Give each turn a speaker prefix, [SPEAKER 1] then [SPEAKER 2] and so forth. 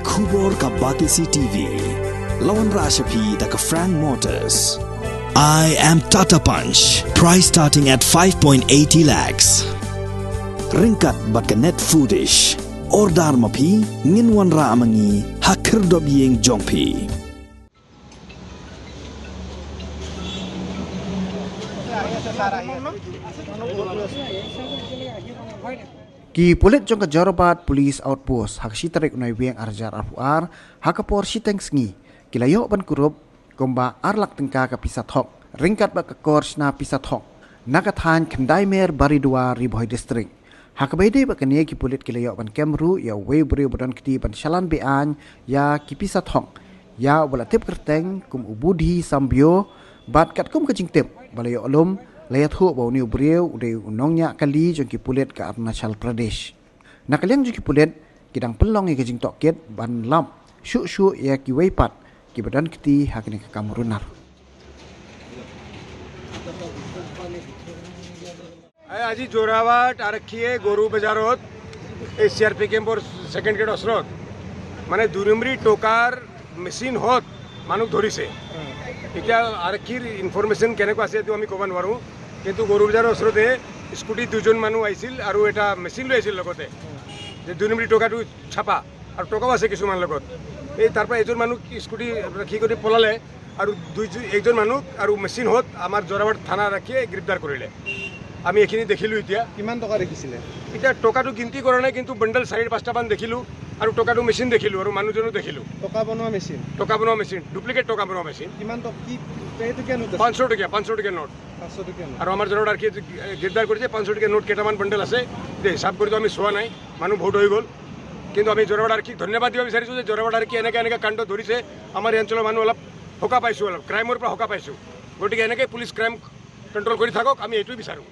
[SPEAKER 1] Khubor ka Batisi TV. Lawan Rashapi da ka Frank Motors. I am Tata Punch. Price starting at 5.80 lakhs. Ringkat bat ka net foodish. Order mapi ngin wan ra amangi hakir dob yeng jongpi.
[SPEAKER 2] Ki pulit jong ka Jorabat Police Outpost hak sitarik unai weng arjar arfuar hakapor siteng sengi kilayo ban kurup komba arlak tengka ka pisathok ringkat ba ka kors na pisathok nakathan khandaimer baridua Ri Bhoi District hakbaide ba kanie ki pulit kilayo ban kemru ya webre badan kti ban shalan bean ya ki pisathok ya wala tip kerteng kum ubudhi sambio bat kat kum kajing tip balayo olum layat hu bau ni ubriu ude unongnya kali jong ki pulit ka Arunachal Pradesh. Nakaliang jong ki pulit kidang pelong ye kajing toket ban lam shu shu ya ki weipat ki badan kti hakni ka Kamerunar.
[SPEAKER 3] আজি যোৰাবাট আৰক্ষীয়ে গৰু বজাৰত এই C R P কেম্পৰ second gate ওচৰত মানে দুই টকাৰ মেচিন হত মানুহ ধৰিছে। এতিয়া আৰক্ষীৰ ইনফৰমেশ্যন কেনেকুৱা আছে এইটো আমি ক'ব নোৱাৰোঁ, কিন্তু গৰু বজাৰৰ ওচৰতে স্কুটিত দুজন মানুহ আহিছিল আৰু এটা মেচিন লৈ আহিছিল লগতে, যে 2 নম্বৰী টকাটো ছাপা আৰু টকাও আছে কিছুমান লগত। এই তাৰ পৰা এজন মানুহ স্কুটি ৰাখি কৰি পলালে আৰু একজন মানুহ আৰু মেচিন হত আমাৰ যোৰাবাট থানা আৰক্ষীয়ে গ্ৰেপ্তাৰ কৰিলে। আমি এইখিনি দেখিলোঁ। এতিয়া
[SPEAKER 4] কিমান টকা দেখিছিলে?
[SPEAKER 3] এতিয়া টকাটো গিনতি কৰা নাই, কিন্তু বণ্ডল 4-5টামান দেখিলোঁ আৰু টকাটো মেচিন দেখিলোঁ আৰু মানুহজনো দেখিলোঁ।
[SPEAKER 4] টকা বনোৱা মেচিন?
[SPEAKER 3] টকা বনোৱা মেচিন, ডুপ্লিকেট টকা বনোৱা মেচিন।
[SPEAKER 4] কিমান টকা? কি টকীয়া নোট?
[SPEAKER 3] 500 টকীয়া, 500 টকীয়া নোট।
[SPEAKER 4] 500 টকীয়া নোট।
[SPEAKER 3] আৰু আমাৰ যোৰাবাট আৰক্ষীয়ে গ্ৰেপ্তাৰ কৰিছে 500 টকীয়া নোট কেইটামান বণ্ডল আছে। যে হিচাপ কৰিতো আমি চোৱা নাই, মানুহ বহুত হৈ গ'ল। কিন্তু আমি যোৰাবাট আৰক্ষীক ধন্যবাদ দিব বিচাৰিছোঁ যে যোৰাবাট আৰক্ষী এনেকৈ এনেকৈ কাণ্ড ধৰিছে। আমাৰ এই অঞ্চলৰ মানুহ অলপ সকাহ পাইছোঁ, অলপ ক্ৰাইমৰ পৰা সকাহ পাইছোঁ। গতিকে এনেকৈ পুলিচ ক্ৰাইম কণ্ট্ৰল কৰি থাকক, আমি এইটোৱে বিচাৰোঁ।